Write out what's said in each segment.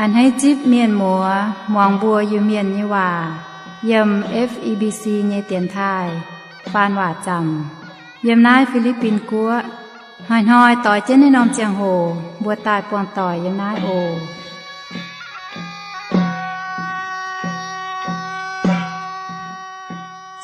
A'hneiv zipv mienh muoz muangx mbuo Iu-Mienh nyei waac yiem F E B C nyei dienx taaih faan waac zaamc yiem naaiv Fi^li^bin Guoqv. Hnoi-hnoi doix jienv naaiv norm ziangh hoc mbuo daaih buangh doic yiem naaiv oc.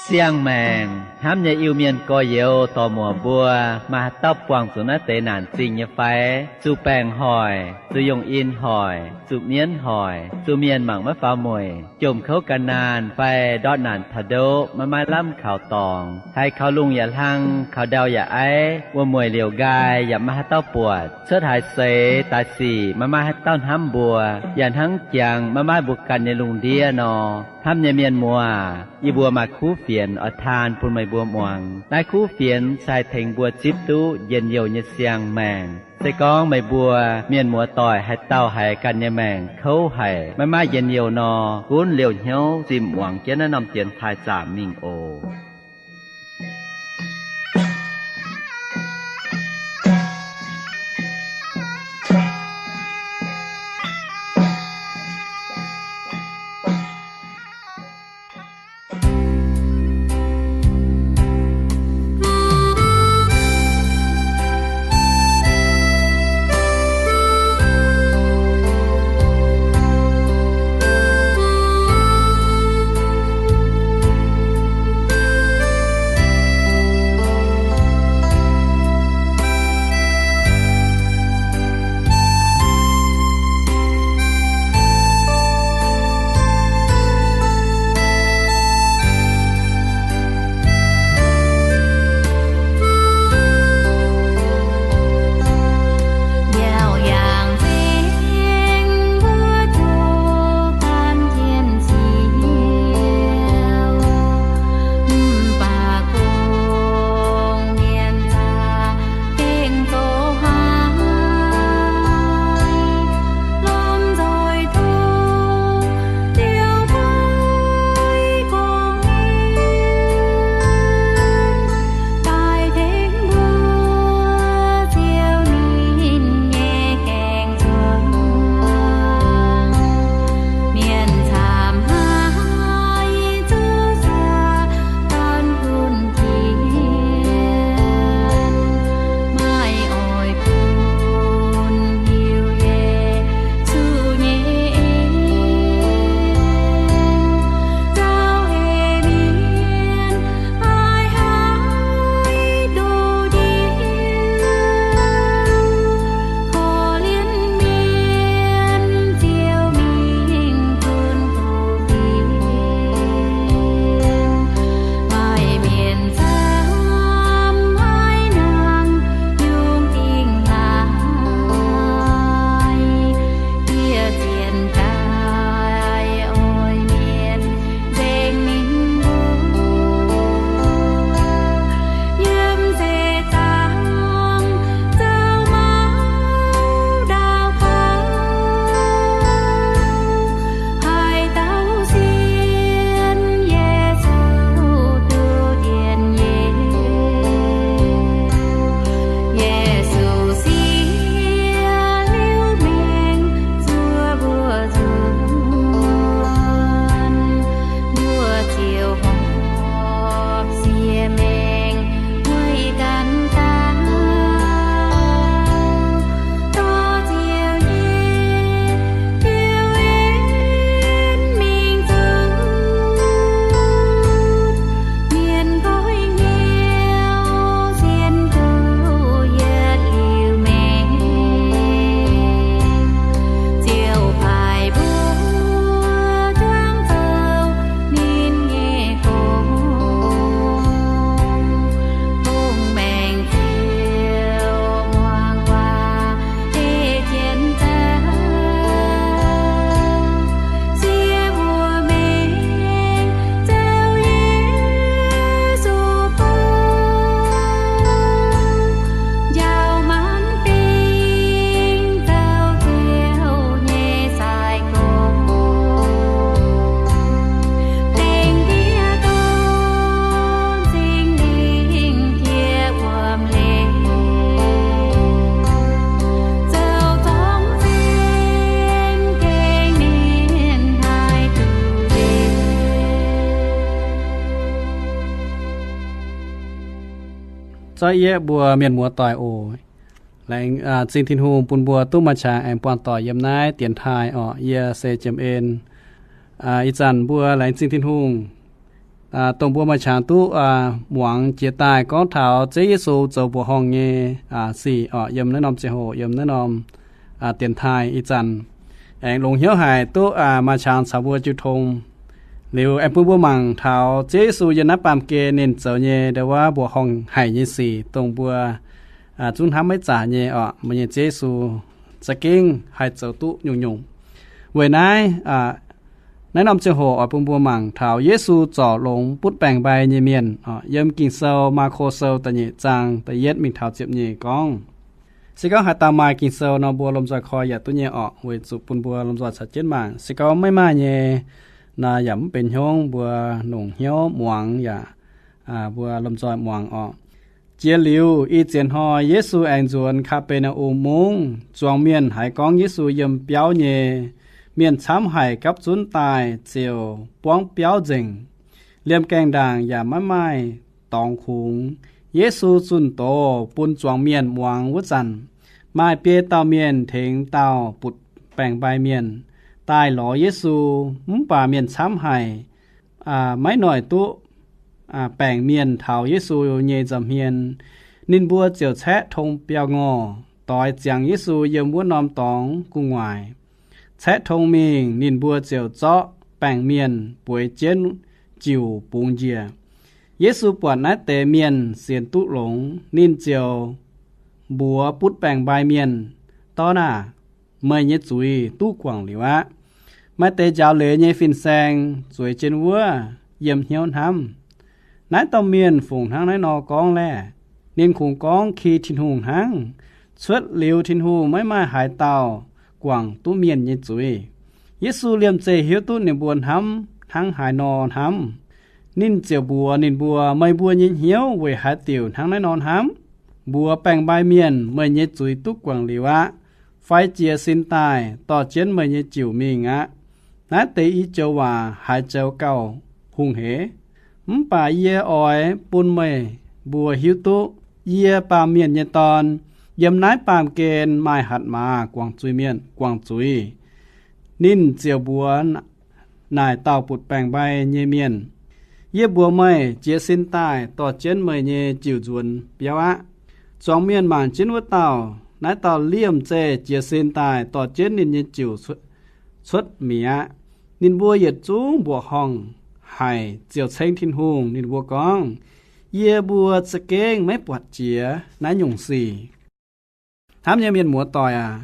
Siang-maengc hnamv nyei Iu-Mienh gorx-youz dorc-muoc mbuo, maaih haaix dauh buangh zuqc naaiv deix naanc zingh nyei fai? Zuqc baengc hoic, zuqc yungh in hoic, zuqc mienv hoic, zuqc mienh mangc maiv faaux mueic, jomc kouv ga'naanh fai ndortv naanc taux ndoqv maiv maaih lamh kaux dorngx, haiz kaux lungh yaac hlang, kaux ndau yaac aiv, wuom-mueic liouc nqaai yaac maiv maaih haaix dauh buatc, cuotv haaix seix daaih sic maiv maaih haaix dauh hnamv mbuo, yaac hnangv jangx maiv maaih mbuo ganh nyei lungh ndiev nor. Hnamv nyei mienh muoz, yie mbuo maaih kuv fienx oix taan bun meih mbuo muangx. Naaiv kuv fienx se haih tengx mbuo zipv duqv njien-youh nyei siang-maengc. Se gorngv meih mbuo mienh muoz doic haaix dauh haiz ganh nyei maengc kouv haic, maiv maaih njien-youh nor, gunv liouh hnyouv zimh muangx jienv naaiv norm dienx taaih zaamc mingh oc. Zorqv yieqv mbuo mienh muoz-doic oc. Laengz zingh Tin-Hungh bun mbuo duqv maaih qangx aengx buangh doic yiem naaiv dienx taaih orqc. Yie se Jiem En. Ih zanc mbuo laengz zingh Tin-Hungh, dongh mbuo maaih qangx duqv muangx jiex daaih gorngv taux Ziouv Yesu zoux mbuoqc horngh nyei sic orqc, yiem naaiv norm ziangh hoc, yiem naaiv norm dienx taaih. Ih zanc aengx longx hnyouv haic duqv maaih qangx caux mbuo jiu tong. Liuz aengx bun mbuo mangc taux Ziouv Yesu yiem naaiv baamh gen ninh zoux nyei ndo wuov mbuoqc horngh haic nyei sic, dongh mbuo zungv hnamv maiv zaqc nyei orqc. Meih nyei Ziouv Yesu za'gengh haih zoux duqv nyungc-nyungc. Weic naaiv, naaiv norm ziangh hoc oix bun mbuo mangc taux Yesu zorc longx butv baengc-mbai nyei mienh. Yiem Ging-Sou Maako Sou da'nyeic zaang da'yietv mingh taux ziepc nyeic gorngv, se gorngv haaix dauh maaih Ging-Sou nor, mbuo lomh nzoih koi yaac duqv nyei orqc, weic zuqc bun mbuo lomh nzoih caux jienv mangc. Se gorngv maiv maaih nyei nor, yaac mv benx hnyouv, mbuo longc hnyouv muangx yaac mbuo lomh nzoih muangx orqc. Jiex liuz ih ziex hnoi Yesu aengx nzuonx Kaa^be^naa^um Mungv. Zuangx mienh haiz gorngv Yesu yiem biauv nyei. Mienh camv haic, gapv zunv daaih ziouc buangv biauv nzengc. Liemh gaengh ndaangc yaac maiv maaih dorngx kungx. Yesu zunh doz bun zuangx mienh muangx wuov zanc, maaih biei dauh mienh tengx dauh butv baengc-mbai mienh daaih lorz Yesu. Mv baac mienh camv haic, maiv noic duqv baengc mienh taux Yesu nyei nza'hmien. Ninh mbuo ziouc caeqv tong biauv-ngorh doix ziangx Yesu yiem wuov norm dorngx gu'nguaaic. Caeqv tong mingh, ninh mbuo ziouc zorqv baengc mienh bueix jienv jiuc bungx njiec. Yesu buatc naaiv deix mienh sienx duqv longx, ninh ziouc mbuox butv baengc-mbai mienh, Dorn aah! Meih nyei zuiz duqv guangc liuz aqv. Maaih deix njaaux leiz nyei fin-saeng zueiz jienv wuov yiem hnyouv hnamv, Naaiv dauh mienh fungc hnangv naaiv nor gorngv laeh? Ninh kungx gorngv ki Tin-Hungh hnangv. Cuotv liuz Tin-Hungh maiv maaih haaix dauh guangc duqv mienh nyei zuiz. Yesu liemh zeih hiuv duqv ninh mbuo hnamv hnangv haaix nor hnamv. Ninh ziouc mbuox ninh mbuo, Meih mbuo nyei hnyouv weic haaix diuc hnangv naaiv nor hnamv? Mbuox baengc-mbai mienh, Meih nyei zuiz duqv guangc liuz aqv. Fai jiez sin daaih dorh jienv meih nyei jiuc mingh aqv. Naaiv deix i joux waac haiz zoux gauh hungh heix. Mv baac yie oix bun meih mbuo hiuv duqv yie, Baamh Mienh nyei Dorn, yiem naaiv baamh gen maaih hatc maaz guangc zuiz mienh, guangc zuiz. Ninh ziouc mbuox naaic dauh butv baengc-mbai nyei mienh, Yie mbuox meih, jiez sin daaih dorh jienv meih nyei jiuc nzuonx biauv aqv. Zuangx mienh mangc jienv wuov dauh. Naaiv dauh liemh zeih jiez sin daaih dorh jienv ninh nyei jiuc cuotv mi'aqv. Ninh mbuo yietc zungv mbuoqc horngh haic, ziouc ceng Tin-Hungh. Ninh mbuo gorngv, Yie mbuo za'gengh maiv buatc jiex naaiv nyungc sic. Hnamv nyei mienh muoz-doic aac,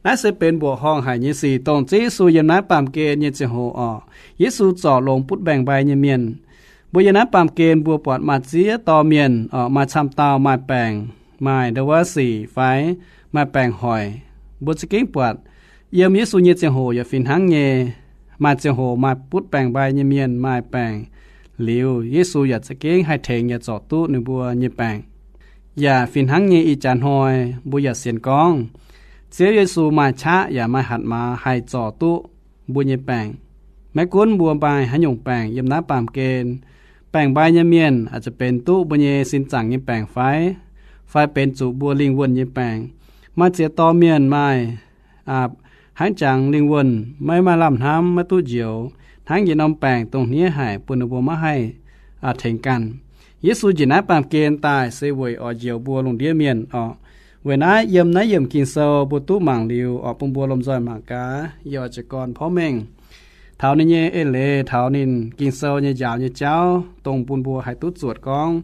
naaiv se benx mbuoqc horngh haic nyei sic, dongh Ziouv Yesu yiem naaiv baamh gen nyei ziangh hoc orqc. Yesu zorc longx butv baengc-mbai nyei mienh. Mbuo yiem naaiv baamh gen mbuo buatc maaih ziex dorh mienh orqc, maaih camv dauh maaih baengc, maaih ndo wuov sic fai maaih baengc hoic. Mbuo za'gengh buatc yiem Yesu nyei ziangh hoc yaac fih hnangv nyei. Maaih ziangh hoc maaih butv baengc-mbai nyei mienh maaih baengc, liuz Yesu yaac za'gengh haih tengx yaac zorc duqv ninh mbuo nyei baengc. Yaac fih hnangv nyei ih jaax hnoi mbuo yaac sienx gorngv Ziouv Yesu maaih qaqv yaac maaih hatc maaz haih zorc duqv mbuo nyei baengc. Maiv gunv mbuo maaih haaix nyungc baengc yiem naaiv baamh gen, baengc-mbai nyei mienh aah, zuqc benx duqv mbuo nyei sin zaangc nyei baengc fai, fai benx zuqc mbuo lingh wuonh nyei baengc. Maaih ziex dorh mienh maaih hnangv jangx lingh wuonh maiv maaih lamh hnamv, maiv duqv njoux, hnangv yietc norm baengc dongh hniev haic, bun ninh mbuo maiv haih tengx ganh. Yesu njiec naaiv baamh gen daaih se weic oix njoux mbuo lungh ndiev mienh orqc. Weic naaiv yiem naaiv yiemc Ging-Sou mbuo duqv mangc liuz orqc, bun mbuo lomh nzoih mangc gaax. Yie oix jiez gorn porv mengh taux ninh nyei eix leiz, taux ninh Ging-Sou nyei njaaux nyei jauv, dongh bun mbuo haih duqv zuotc gorngv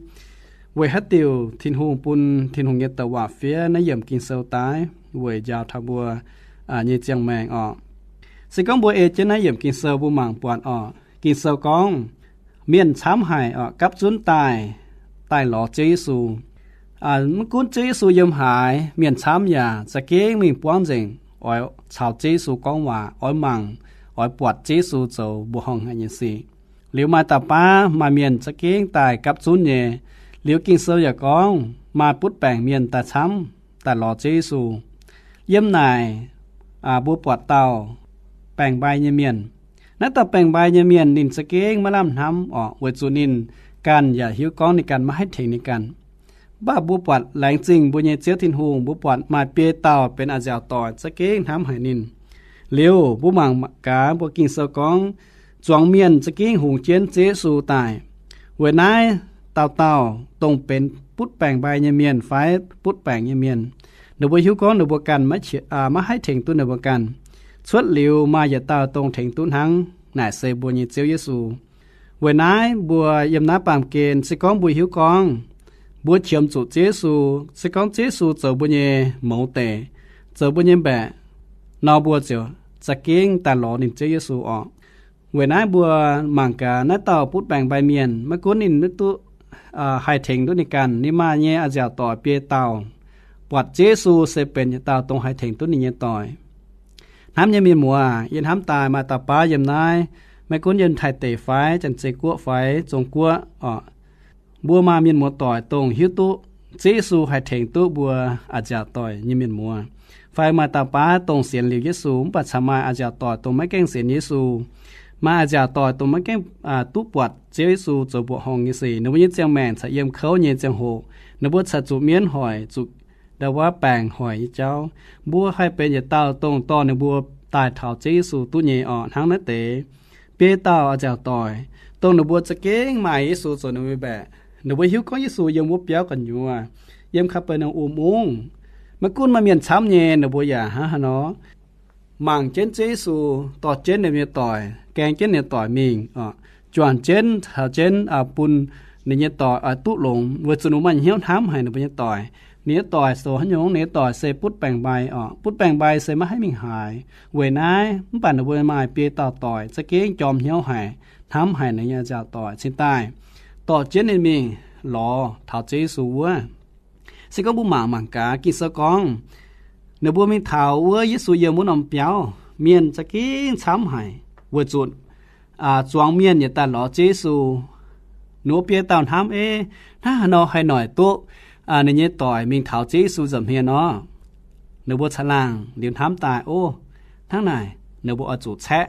weic haaix diuc Tin-Hungh bun Tin-Hungh nyei douc waac fiev naaiv yiemc Ging-Sou daaih weic njaaux taux mbuo nyei ziangh maengc orqc. Se gorngv mbuo ei jienv naaiv yiemc Ging-Sou mbuo mangc buatc orqc, Ging-Sou gorngv mienh camv haic orqc, gapv zunv daaih, daaih lorz Ziouv Yesu. Maiv gunv Ziouv Yesu yiem haaix, mienh camv yaac za'gengh mingh buangv nzengc oix caux Ziouv Yesu gorngv waac, oix mangc, oix buatc Ziouv Yesu zoux mbuoqc horngh haic nyei sic. Liuz maaih dauh baav maaih mienh za'gengh daaih gapv zunv nyei. Liuz Ging-Sou yaac gorngv maaih butv baengc mienh daaih camv, daaih lorz Ziouv Yesu. Yiem naaic mbuo buatc dauh baengc-mbai nyei mienh. Naaiv dauh baengc-mbai nyei mienh ninh za'gengh maiv lamh hnamv orqc, weic zuqc ninh ganh yaac hiuv gorngv ninh ganh maiv haih tengx ninh ganh. Mv baac mbuo buatc laengz zingh mbuo nyei Ziouv Tin-Hungh, mbuo buatc maaih biei dauh benx a'nziaauc doic za'gengh hnamv haic ninh. Liuz mbuo mangc gaax mbuo Ging-Sou gorngv, zuangx mienh za'gengh hungx jienv Ziouv Yesu daaih. Weic naaiv dauh dauh dongh benx butv baengc mbai nyei mienh fai butv baengc nyei mienh, ninh mbuo hiuv gorngv ninh mbuo ganh maiv haih tengx duqv ninh mbuo ganh. Cuotv liuz maaih yietc dauh dongh tengx duqv hnangv, naaic se mbuo nyei Ziouv Yesu. Weic naaiv mbuo yiem naaiv baamh gen se gorngv mbuo hiuv gorngv mbuo qiemx zuqc Ziouv Yesu, se gorngv Ziouv Yesu zoux mbuo nyei mouz deic, zoux mbuo nyei mbaeqc nor, mbuo ziouc za'gengh daaih lorz ninh Ziouv Yesu orqc. Weic naaiv mbuo mangc gaax naaiv dauh butv baengc mbai mienh, maiv gunv ninh duqv haih tengx duqv ninh ganh, ninh maaih nyei a'nziaauc doic biei dauh. Buatc Ziouv Yesu se benx yietc dauh dongh haih tengx duqv ninh nyei doic. Hnamv nyei mienh muoz, yie hnamv daaih maaih dauh baav yiem naaiv, maiv gunv yiem Taiv deic fai Janx-Zei Guoqv fai Zong Guoqv orqc, mbuo maaih mienh muoz doic dongh hiuv duqv Ziouv Yesu haih tengx duqv mbuo a'nziaauc doic nyei mienh muoz. Fai maaih dauh baav dongh sienx liuz Yesu mv baac caux maaih a'nziaauc doic dongh maiv gaengh sienx Yesu, maaih a'nziaauc doic dongh maiv gaengh duqv buatc Ziouv Yesu zoux mbuoqc horngh nyei sic, ninh mbuo nyei ziangh maengc caux yiem kouv nyei ziangh hoc, ninh mbuo caux zuqc mienv hoic, zuqc ndau wuov baengc hoic nyei jauv. Mbuo haih benx yietc dauh dongh dorh ninh mbuo daaih taux Ziouv Yesu duqv nyei orqc. Hnangv naaiv deix biei dauh a'nziaauc doic, dongh ninh mbuo za'gengh maaih Yesu zoux ninh mbuo mbaeqc, ninh mbuo hiuv gorngv Yesu yiem wuov biauv gu'nyuoz, yiem Kaa^be^naa^um Mungv. Maiv gunv maaih mienh camv nyei, ninh mbuo yaac hnangv haaix nor mangc jienv Ziouv Yesu, dorh jienv ninh nyei doic, gaeng jienv ninh nyei doic mingh, juangc jienv, taux jienv bun ninh nyei doic oix duqv longx, weic zuqc ninh maaih hnyouv hnamv haic ninh mbuo nyei doic. Ninh nyei doic zoux haaix nyungc? Ninh nyei doic se butv baengc mbai orqc. Butv baengc mbai se maiv haih mingh haaix. Weic naaiv mv baac ninh mbuo maaih biei dauh doic za'gengh jorm hnyouv haic, hnamv haic ninh nyei a'nziaauc doic cingx daaih dorh jienv ninh mingh lorz taux Ziouv Yesu wuov. Se gorngv mbuo mangc mangc gaax Ging-Sou gorngv, ninh mbuo mingh taux wuov Yesu yiem wuov norm biauv, mienh za'gengh camv haic, weic zuqc zuangx mienh yietc daaih lorz Ziouv Yesu. Ninh mbuo biei dauh hnamv, Eix, hnangv haaix nor haih noic duqv ninh nyei doic mingh taux Ziouv Yesu nza'hmien nor? Ninh mbuo caangh laangh liuz hnamv daaih, Ov, hnangv naaic ninh mbuo oix zuqc caeqv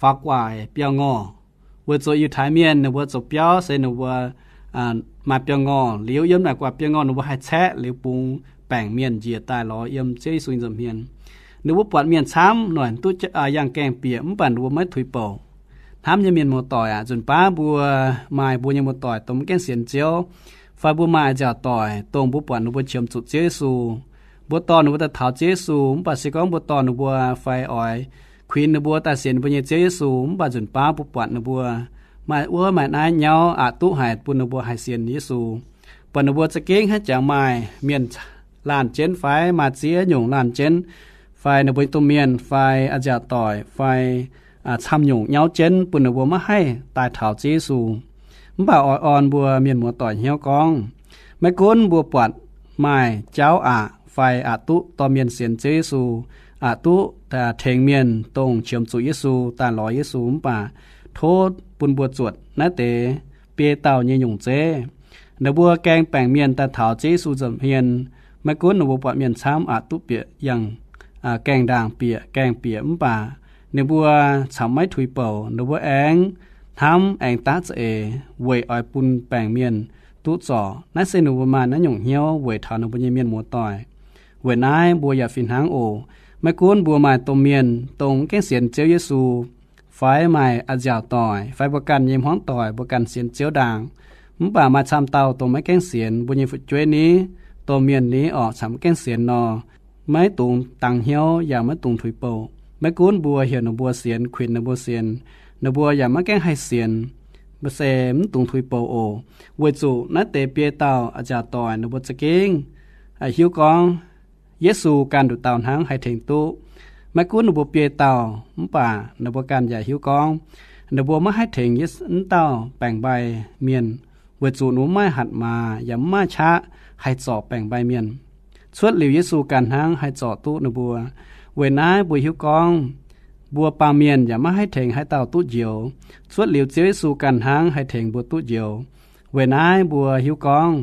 faaux gu'nguaaic biauv-ngorh, weic zuqc Yiutai Mienh ninh mbuo zoux biauv se ninh mbuo maaih biauv-ngorh. Liuz yiem naaic gu'nguaaic biauv-ngorh ninh mbuo haih caeqv liuz bungx baengc mienh njiec daaih lorz yiem Ziouv Yesu nza'hmien. Ninh mbuo buatc mienh camv, noic duqv yangh gaengh bieqc mv baac ninh mbuo maiv tuix bouc. Hnamv nyei mienh muoz-doic aac, nzunc baav mbuo maaih mbuo nyei muoz-doic dongh maiv gaengh sienx Ziouv, fai mbuo maaih a'nziaauc doic dongh mbuo buatc ninh mbuo qiemx zuqc Ziouv Yesu, mbuo dorh ninh mbuo daaih taux Ziouv Yesu, mv baac se gorngv mbuo dorh ninh mbuo fai oix kuinx ninh mbuo daaih sienx mbuo nyei Ziouv Yesu, mv baac nzunc baav mbuo buatc ninh mbuo maaih wuov maaih naaiv nyauv aqc duqv haic bun ninh mbuo haih sienx Yesu. Buatc ninh mbuo za'gengh haiv jangx maaih mienh laanh jienv fai maaih ziex nyungc laanh jienv, fai ninh mbuo nyei domh mienh fai a'nziaauc doic fai camv nyungc nyauv jienv bun ninh mbuo maiv haih daaih taux Ziouv Yesu. Mv baac oix orn mbuo mienh muoz-doic hnyouv gorngv, maiv gunv mbuo buatc maaih jauv aqc fai aqc duqv dorh mienh sienx Ziouv Yesu, aqc duqv tengx mienh dongh qiemx zuqc Yesu daaih lorz Yesu, mv baac tov bun mbuo zuotc naaiv deix biei dauh nyei nyungc zeiv. Ninh mbuo gaeng baengc mienh daaih taux Ziouv Yesu nza'hmien, maiv gunv ninh mbuo buatc mienh camv aqc duqv bieqc yangh gaengh ndaangc bieqc gaengh bieqc, mv baac ninh mbuo camv maiv tuix bouc. Ninh mbuo aengx hnamv aengx daav za'eix weic oix bun baengc mienh duqv zorc. Naaiv se ninh mbuo maaih naaiv nyungc hnyouv weic taux ninh mbuo nyei mienh muoz-doic. Weic naaiv mbuo yaac fih hnangv oc. Maiv gunv mbuo maaih domh mienh dongh maiv gaengh sienx Ziouv Yesu, fai maaih a'nziaauc doic, fai mbuo ganh nyei hmuangv doic mbuo ganh sienx Ziouv ndaangc, mv baac maaih camv dauh dongh maiv gaengh sienx. Mbuo nyei fu'jueiv ni, domh mienh ni orqc, camv maiv gaengh sienx nor, maiv dungx dangx hnyouv yaac maiv dungx tuix bouc. Maiv gunv mbuo heuc ninh mbuo sienx, kuinx ninh mbuo sienx, ninh mbuo yaac maiv gaengh haih sienx, mv se mv dungx tuix bouc oc. Weic zuqc naaiv deix biei dauh a'nziaauc doic ninh mbuo za'gengh hiuv gorngv Yesu ganh nduqc dauh hnangv haih tengx duqv. Maiv gunv ninh mbuo biei dauh, mv baac ninh mbuo ganh yaac hiuv gorngv ninh mbuo maiv haih tengx wuov dauh baengc mbai mienh, weic zuqc ninh mbuo mv maaih hatc maaz yaac mv maaih qaqv haih zorc baengc mbai mienh. Cuotv liuz Yesu ganh hnangv haih zorc duqv ninh mbuo. Weic naaiv mbuo hiuv gorngv mbuo baamh mienh yaac maiv haih tengx haaix dauh duqv njoux. Cuotv liuz Ziouv Yesu ganh hnangv haih tengx mbuo duqv njoux. Weic naaiv mbuo hiuv gorngv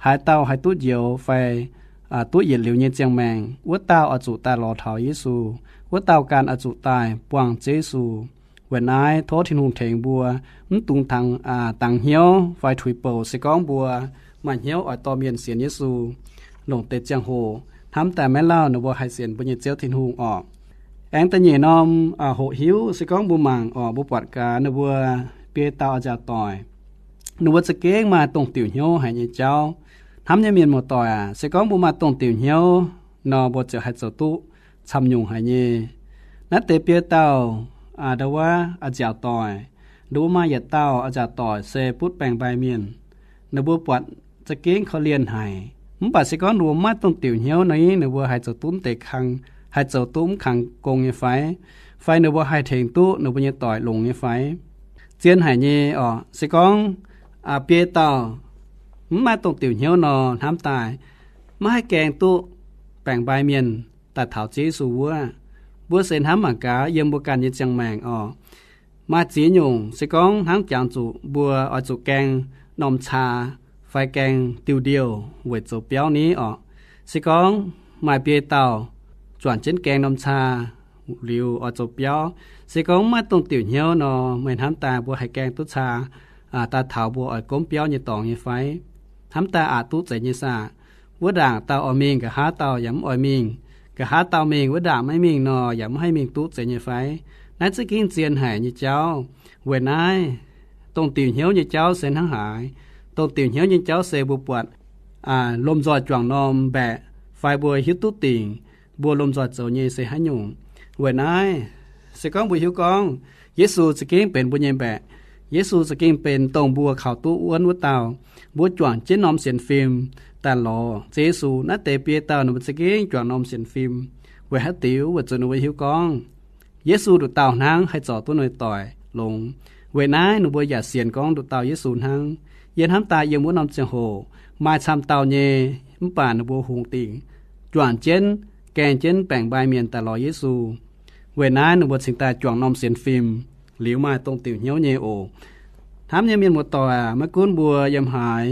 haaix dauh haih duqv njoux fai duqv yietc liuz nyei ziangh maengc, wuov dauh oix zuqc daaih lorz taux Yesu. Wuov dauh ganh oix zuqc daaih buangh Ziouv Yesu. Weic naaiv tov Tin-Hungh tengx mbuo mv dungx dangx hnyouv fai tuix bouc se gorngv mbuo maaih hnyouv oix dorh mienh sienx Yesu, longc deix ziangh hoc hnamv daaih maiv lauh ninh mbuo haih sienx mbuo nyei Ziouv Tin-Hungh orqc. Aengx da'nyeic norm hoqc hiuv se gorngv mbuo mangc orqc, mbuo buatc gaax ninh mbuo biei dauh a'nziaauc doic, ninh mbuo za'gengh maaih dongh diuc hnyouv haic nyei jauv. Hnamv nyei mienh muoz-doic aac, se gorngv mbuo maaih dongh diuc hnyouv nor, mbuo ziouc haih zoux duqv camv nyungc haic nyei. Naaiv deix biei dauh ndau wuov a'nziaauc doic, ninh mbuo maaih yietc dauh a'nziaauc doic se butv baengc mbaih mienh. Ninh mbuo buatc za'gengh korv-lienh haic. Mv baac se gorngv ninh mbuo maiv dongh diuc hnyouv nor, ninh mbuo haih zoux duqv deix kang, haih zoux duqv mv kang gong nyei fai? Fai ninh mbuo haih tengx duqv ninh mbuo nyei doic longx nyei fai? Zien haic nyei orqc. Se gorngv biei dauh mv maaih dongh diuc hnyouv nor, hnamv daaih maiv haih gaeng duqv baengc mbaih mienh daaih taux Ziouv Yesu wuov. Mbuo se hnamv mangc gaax yiem mbuo ganh nyei ziangh maengc orqc, maaih ziex nyungc se gorngv hnangv jangx zuqc mbuo oix zuqc gaeng norm caa fai gaeng diuh ndiouh weic zoux biauv ni orqc. Se gorngv maaih biei dauh juangc jienv gaeng norm caa liuz oix zoux biauv, se gorngv maiv dongh diuc hnyouv nor, meih hnamv daaih mbuo haih gaeng duqv caa daaih taux mbuo oix gomv biauv nyei dorngx nyei fai? Hnamv daaih aqc duqv zeiz nyei saah? Wuov ndaangc dauh oix mingh, nqa'haav dauh yaac mv oix mingh. Nqa'haav dauh mingh, wuov ndaangc maiv mingh nor, yaac mv haih mingh duqv zeiz nyei fai? Naaiv za'gengh zien haic nyei jauv. Weic naaiv, dongh diuc hnyouv nyei jauv se hnangv haaix? Dongh diuc hnyouv nyei jauv se mbuo buatc lomh nzoih juangc norm mbaeqc fai mbuo hiuv duqv dingc mbuo lomh nzoih zoux nyei se haaix nyungc. Weic naaiv, se gorngv mbuo hiuv gorngv Yesu za'gengh benx mbuo nyei mbaeqc, Yesu za'gengh benx dongh mbuo kaux duqv wuonv wuov dauh, mbuo juangc jienv norm sienx fim daaih lorz Ziouv Yesu, naaiv deix biei dauh ninh mbuo za'gengh juangc norm sienx fim. Weic haaix diuc? Weic zuqc ninh mbuo hiuv gorngv Yesu nduqc dauh hnangv haih zorc duqv ninh doic longx. Weic naaiv ninh mbuo yaac sienx gorngv nduqc dauh Yesu hnangv. Yie hnamv daaih yiem wuov norm ziangh hoc maaih camv dauh nyei, mv baac ninh mbuo hungx dingc juangc jienv, gaeng jienv baengc mbaih mienh daaih lorz Yesu. Weic naaiv ninh mbuo cingx daaih juangc norm sienx fim, liuz maaih dongh diuc hnyouv nyei oc. Hnamv nyei mienh muoz-doic aac, maiv gunv mbuo yiem haaix,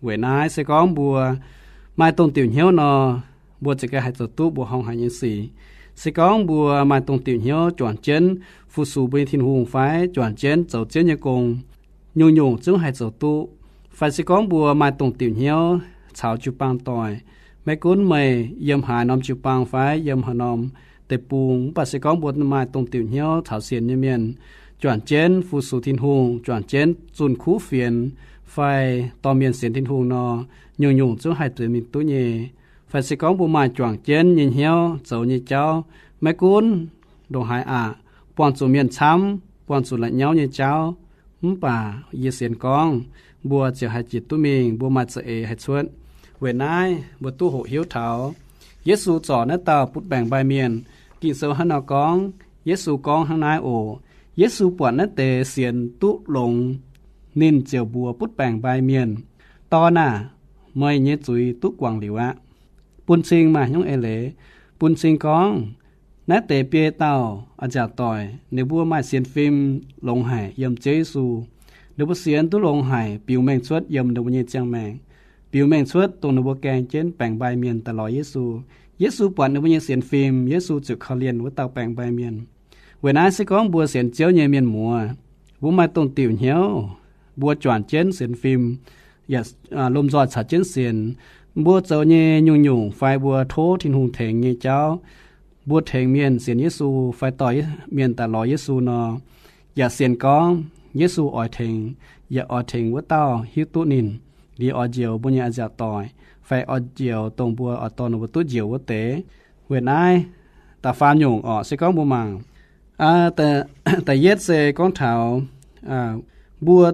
weic naaiv se gorngv mbuo maaih dongh diuc hnyouv nor, mbuo ziouc ganh haih zoux duqv mbuo horngh haic nyei sic. Se gorngv mbuo maaih dongh diuc hnyouv juangc jienv fu-sux mbuo nyei Tin-Hungh fai juangc jienv zoux Ziouv nyei gong, nyungc-nyungc zungv haih zoux duqv. Fai se gorngv mbuo maaih dongh diuc hnyouv caux jiu-baang doic, maiv gunv meih yiem haaix norm jiu-baang fai yiem haaix norm deic-bung, mv baac se gorngv mbuo maaih dongh diuc hnyouv caux sienx nyei mienh juangc jienv fu-sux Tin-Hungh, juangc jienv zunh kuv fienx fai dorh mienh sienx Tin-Hungh nor, nyungc-nyungc zungv haih zueiz mingh duqv nyei. Fai se gorngv mbuo maaih juangc jienv nyei hnyouv zoux nyei jauv, maiv gunv ndongc haaix aqc, buangh zuqc mienh camv, buangh zuqc la'nyauv nyei jauv, mv baac yie sienx gorngv mbuo ziouc haih jiez duqv mingh, mbuo maaih za'eix haih cuotv. Weic naaiv mbuo duqv hoqc hiuv taux Yesu zorc naaiv dauh butv baengc mbaih mienh. Ging-Sou hnangv nor gorngv, Yesu gorngv hnangv naaiv oc. Yesu buatc naaiv deix sienx duqv longx, ninh ziouc mbuox butv baengc mbaih mienh, Dorn aah! Meih nyei zuiz duqv guangc liuz aqv. Bun cing maaih hnyouv eix leiz, bun cing gorngv naaiv deix biei dauh a'nziaauc doic ninh mbuo maaih sienx fim longx haic yiem Ziouv Yesu. Ninh mbuo sienx duqv longx haic, biux mengh cuotv yiem ninh mbuo nyei ziangh maengc, biux mengh cuotv dongh ninh mbuo gaeng jienv baengc mbaih mienh daaih lorz Yesu. Yesu buatc ninh mbuo nyei sienx fim, Yesu ziouc korv-lienh wuov dauh baengc mbaih mienh. Weic naaiv se gorngv mbuo sienx Ziouv nyei mienh muoz, mbuo maaih dongh diuc hnyouv, mbuo juangc jienv sienx fim, yaac lomh nzoih caux jienv sienx. Mbuo zoux nyei nyungc-nyungc fai mbuo tov Tin-Hungh tengx nyei jauv, mbuo tengx mienh sienx Yesu fai dorh mienh daaih lorz Yesu nor, yaac sienx gorngv Yesu oix tengx, yaac oix tengx wuov dauh hiuv duqv ninh, liuz oix njoux mbuo nyei a'nziaauc doic, fai oix njoux dongh mbuo oix dorh ninh mbuo duqv njoux wuov deix. Weic naaiv, da'faam nyungc orqc, se gorngv mbuo mangc, da'yietv se gorngv taux mbuo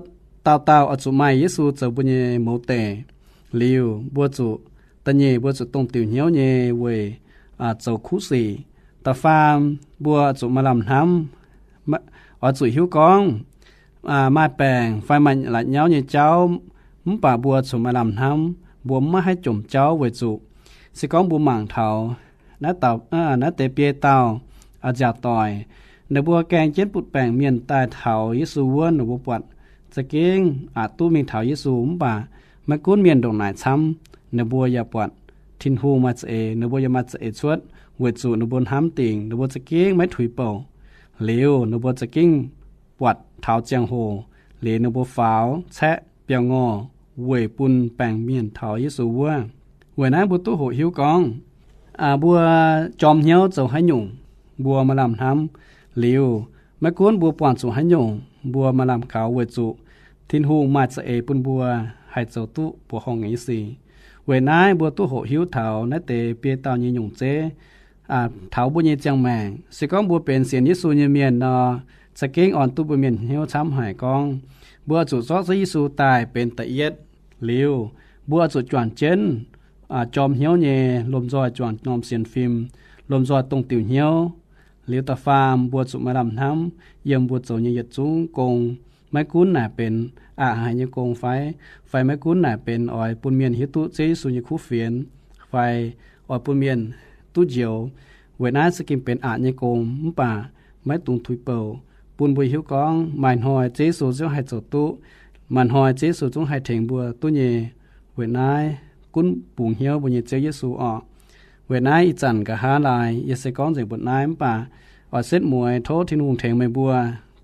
dauh dauh oix zuqc maaih Yesu zoux mbuo nyei mouz deic. Liuz mbuo zuqc, da'nyeic mbuo zuqc dongh diuc hnyouv nyei weic zoux kuv sic. Da'faam, mbuo zuqc maaih lamh hnamv, oix zuqc hiuv gorngv maaih baengc fai maaih la'nyauv nyei jauv, mv baac mbuo zuqc maaih lamh hnamv, mbuo maiv haih jomc jauv weic zuqc se gorngv mbuo mangc taux naaiv deix biei dauh a'nziaauc doic, ninh mbuo gaeng jienv butv baengc mienh daaih taux Yesu wuov, ninh mbuo buatc za'gengh aqc duqv mingh taux Yesu, mv baac maiv gunv mienh ndongc naaic camv, ninh mbuo yaac buatc Tin-Hungh maaih za'eix, ninh mbuo yaac maaih za'eix cuotv, weic zuqc ninh mbuo hnamv dingc ninh mbuo za'gengh maiv tuix bouc. Liuz ninh mbuo za'gengh buatc taux ziangh hoc, liuz ninh mbuo faaux caeqv biauv-ngorh, weic bun baengc mienh taux Yesu wuov. Weic naaiv mbuo duqv hoqc hiuv gorngv, mbuo jorm hnyouv zoux haaix nyungc, mbuo maaih lamh hnamv. Liuz, maiv gunv mbuo buangh zuqc haaix nyungc, mbuo maaih lamh kaux weic zuqc Tin-Hungh maaih za'eix bun mbuo haih zoux duqv mbuoqc horngh nyei sic. Weic naaiv mbuo duqv hoqc hiuv taux naaiv deix biei dauh nyei nyungc zeiv taux mbuo nyei ziangh maengc. Se gorngv mbuo benx sienx Yesu nyei mienh nor, za'gengh orn duqv mbuo mienh hnyouv camv haic gorngv, mbuo oix zuqc zorqv Ziouv Yesu daaih benx da'yietv. Liuz, mbuo oix zuqc juangc jienv jorm hnyouv nyei, lomh nzoih juangc norm sienx fim, lomh nzoih dongh diuc hnyouv. Liuz da'faam, mbuo zuqc maaih lamh hnamv yiem mbuo zoux nyei yietc zungv gong, maiv gunv naaic benx aqc haic nyei gong fai, fai maiv gunv naaic benx oix bun mienh hiuv duqv Ziouv Yesu nyei kuv fienx, fai oix bun mienh duqv njoux. Weic naaiv za'gengh benx aqc nyei gong mv baac maiv dungx tuix bouc, bun mbuo hiuv gorngv maaih hnoi Ziouv Yesu zungv haih zoux duqv, maaih hnoi Ziouv Yesu zungv haih tengx mbuo duqv nyei. Weic naaiv gunv bungx hnyouv mbuo nyei Ziouv Yesu orqc. Weic naaiv ih zanc nqa'haav laai yie se gorngv nzengc mbuoqc naaiv mv baac oix setv mueiz tov Tin-Hungh tengx meih mbuo,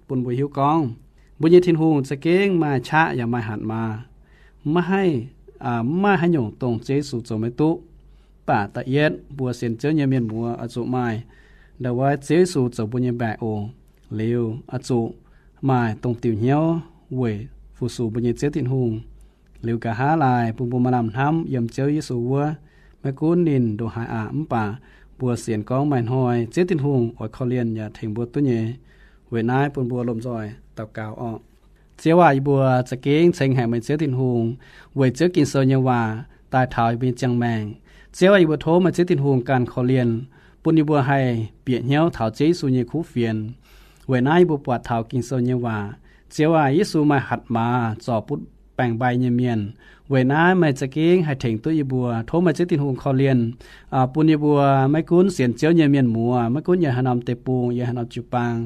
bun mbuo hiuv gorngv mbuo nyei Tin-Hungh za'gengh maaih qaqv yaac maaih hatc maaz. Maiv haih, mv maaih haaix nyungc dongh Ziouv Yesu zoux maiv duqv. Mv baac da'yietv mbuo sienx Ziouv nyei mienh muoz oix zuqc maaih ndau wuov Ziouv Yesu zoux mbuo nyei mbaeqc oc. Liuz oix zuqc maaih dongh diuc hnyouv weic fu-sux mbuo nyei Ziouv Tin-Hungh. Liuz nqa'haav laai bun mbuo maaih lamh hnamv yiem Ziouv Yesu wuov. Maiv gunv ninh ndongc haaix aqc mv baac mbuo sienx gorngv maaih hnoi Ziouv Tin-Hungh oix korv-lienh yaac tengx mbuo duqv nyei. Weic naaiv bun mbuo lomh nzoih daux gaux orqc. Ziouv aac, yie mbuo za'gengh ceng haic meih Ziouv Tin-Hungh weic Ziouv Ging-Sou nyei waac daaih taux yie mbuo nyei ziangh maengc. Ziouv aac, yie mbuo tov meih Ziouv Tin-Hungh ganh korv-lienh, bun yie mbuo haih bieqc hnyouv taux Ziouv Yesu nyei kuv fienx. Weic naaiv yie mbuo buatc taux Ging-Sou nyei waac, Ziouv aac, Yesu maaih hatc maaz zorc butv baeng-mbai nyei mienh. Weic naaiv meih za'gengh haih tengx duqv yie mbuo. Tov meih Ziouv Tin-Hungh korv-lienh bun yie mbuo maiv gunv sienx Ziouv nyei mienh muoz, maiv gunv yiem haaix norm deic-bung, yiem haaix norm jiu-baang,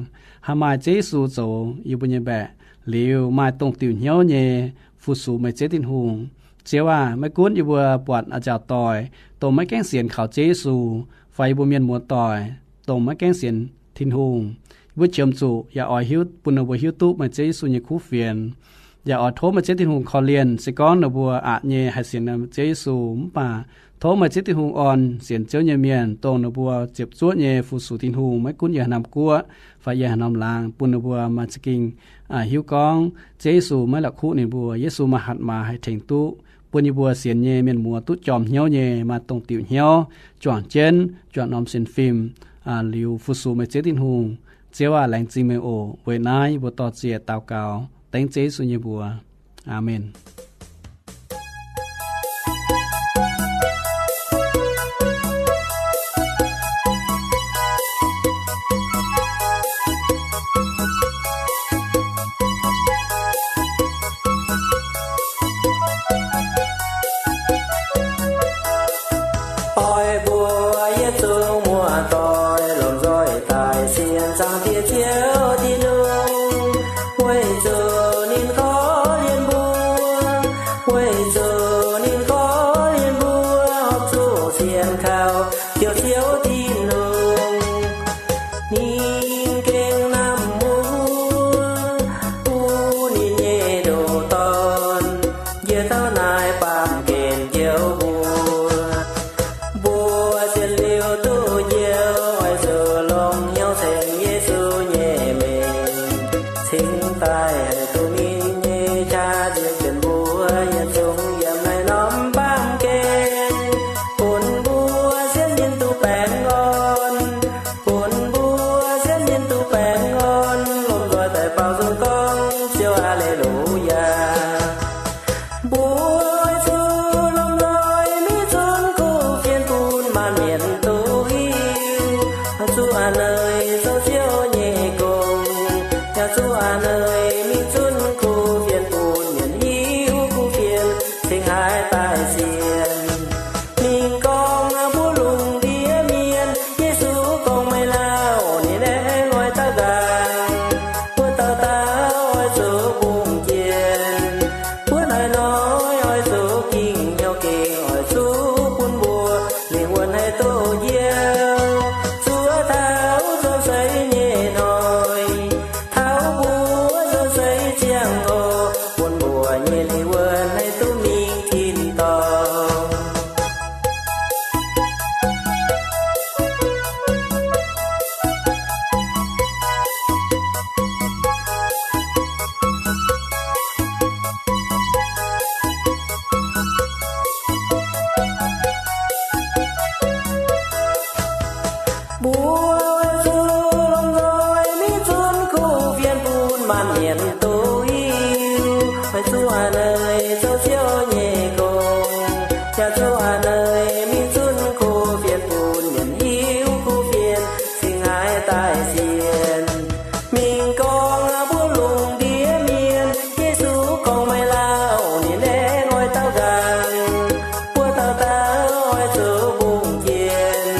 haih maaih Ziouv Yesu zoux yie mbuo nyei mbaeqc, liuz maaih dongh diuc hnyouv nyei fu-sux meih Ziouv Tin-Hungh. Ziouv aac, maiv gunv yie mbuo buatc a'nziaauc doic, dongh maiv gaengh sienx kaux Ziouv Yesu, fai yie mbuo mienh muoz doic, dongh maiv gaengh sienx Tin-Hungh, yie mbuo qiemx zuqc yaac oix hiuv, bun ninh mbuo hiuv duqv meih Ziouv Yesu nyei kuv fienx. Yaac oix tov meih Ziouv Tin-Hungh korv-lienh, se gorngv ninh mbuo aqc nyei haih sienx Ziouv Yesu, mv baac tov meih Ziouv Tin-Hungh orn sienx Ziouv nyei mienh, dongh ninh mbuo ziepc zuoqv nyei fu-sux Tin-Hungh, maiv gunv yiem haaix norm guoqv fai yiem haaix norm laangz, bun ninh mbuo maaih za'gengh hiuv gorngv Ziouv Yesu maiv la'kuqv ninh mbuo. Yesu maaih hatc maaz haih tengx duqv, bun yie mbuo sienx nyei mienh muoz duqv jorm hnyouv nyei, maaih dongh diuc hnyouv, juangc jienv, juangc norm sienx fim, liuz fu-sux meih Ziouv Tin-Hungh. Ziouv aac, laengz zingh meih oc. Weic naaiv yie mbuo dor-ziec daux gaux dengv Ziouv Yesu nyei mbuox. Aamen. Oix mbuox yietc zungv muoz-doic lomh nzoih daaih sienx Zaangc Diex Ziouv Tin-Hungh, weic zuqc ninh korv-lienh mbuo, weic zuqc ninh korv-lienh mbuo horpc zuqc sienx kaux Ziouv, Ziouv Tin-Hungh. Ninh gengh hnamv mbuo, bun ninh nyei ndoqc Dorn, njiec taux naaiv baamh gen njoux mbuo. Mbuo sienx liuz duqv njoux, oix zuqc longc hnyouv ceng Yesu nyei mengh, cingx daaih haih duqv ninh nyei qaqv nziex jienv mbuo yietc zungv yiem naaiv norm baamh gen, bun mbuo sienx ninh duqv baengh orn, bun mbuo sienx ninh duqv baengh orn, lomh nzoih daaih baaux nzung gorngv Ziouv, Aa^le^lu^yaa. Mbuo zuqc lomh nzoih mingh zunv kuv fienx bun maanc mienh duqv hiuv, zuqc a'hneiv zoux Ziouv nyei gong, yaac zuqc a'hneiv mingh zunv kuv fienx bun mienh hiuv kuv fienx cingx haaix daaih sienx. Ninh gorngv mbuox lungh ndiev mienh, Yesu gorngv meih lauh, ninh aengx oix daaih nqaang. Mbuo dauh dauh oix zuqc bungx jiex Zuqc a'hneiv zoux siouv nyei gong, yaac zuqc a'hneiv mingh zunv kuv fienx bun mienh hiuv kuv fienx cingx haaix daaih sienx. Mingh gorngv mbuox lungh ndiev mienh, Yesu gorngv maiv lauh, ninh aengx oix daaux nqaang. Mbuo dauh dauh oix zoux mbungv jien,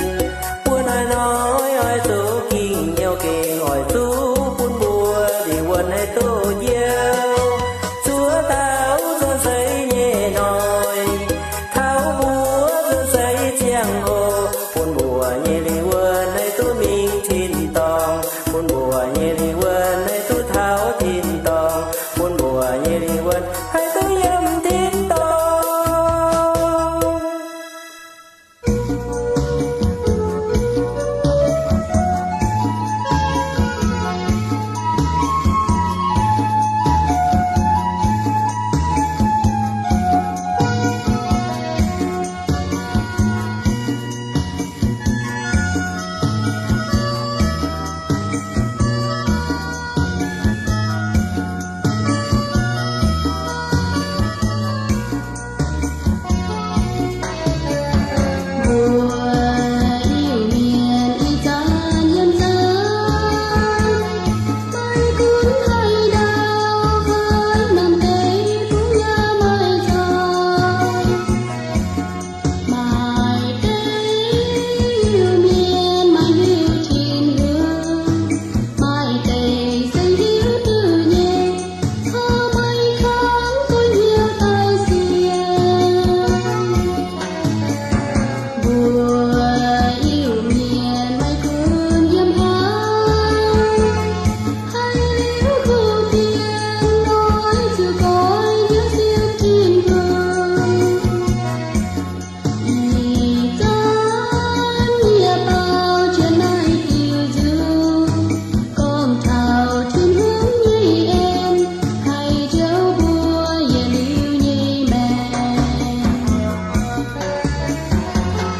mbuo hnoi-hnoi oix zoux gingh hnyouv gengh oix zuqv bun mbuo ndeic wuonh haih duqv njiec. Zuov dauh nzuonx seix nyei hnoi, taux mbuo nzuonx seix ziangh hoc, bun mbuo nyei ndeic wuonh haih duqv mingh tin-dorngh, bun mbuo nyei ndeic wuonh haih duqv taux tin-dorngh, bun mbuo nyei ndeic wuonh haih duqv yiem tin-dorngh. Mbuo Iu-Mienh ih zanc yiem naaiv, maiv gunv haaix ndau, haaix norm deic-bung yaac maiv zoih. Maaih deix Iu-Mienh maiv hiuv Tin-Hungh, maaih deix se hiuv duqv nyei. Tov meih kangv duqv hnyouv daaih sienx. Mbuo Iu-Mienh maiv gunv yiem haaix, haiz liuz kuv fienx oix zuqc goiv hnyouv sienx Tin-Hungh. Ih zanc yie baaux jienv naaiv diuh nzung, gorngv taux Tin-Hungh nyei en, haih njoux mbuo yietc liuz nyei maengc.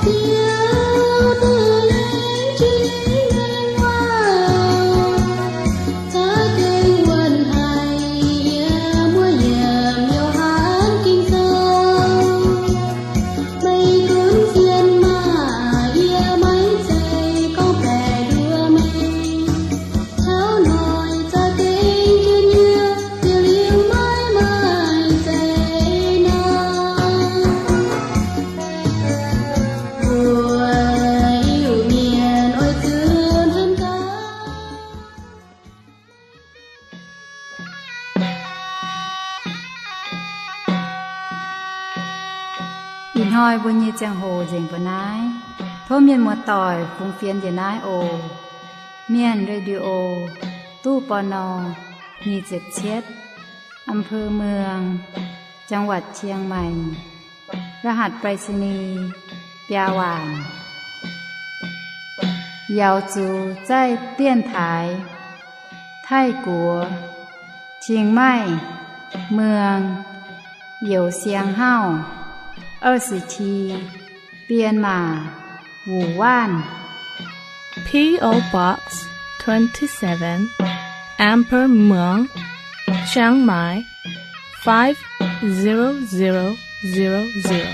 Ziouv duqv lengc jiex maengc waac, za'gengh wuonh haic yie muoz yiemc Yo^han Ging-Sou. Meih gunv sienx maah! Yie maiv zeiz gorngv baeqc nduov meih. Taux hnoi za'gengh jienv yie, yietc liuz maiv maaih zeiz nor. Mbuo Iu-Mienh oix zuqc hnamv gaax. Ih hnoi mbuo nyei ziangh hoc nzengc mbuo naaiv. Tov mienh muoz-doic fungx fienx njiec naaiv oc. Mienh Radio, ตู้ ปณ. nyic ziepc cietv, อำเภอเมือง จังหวัดเชียงใหม่ รหัสไปรษณีย์ biaa waanc. Yaux zuqc zaih dienx taaix Taiv-Guoqv, Chiang Mai, เมือง Youz Siang Hauv, 二十七, Myanmar, Wuhan. P O Box twenty-seven, Amber Muang, Chiang Mai, five zero zero zero zero.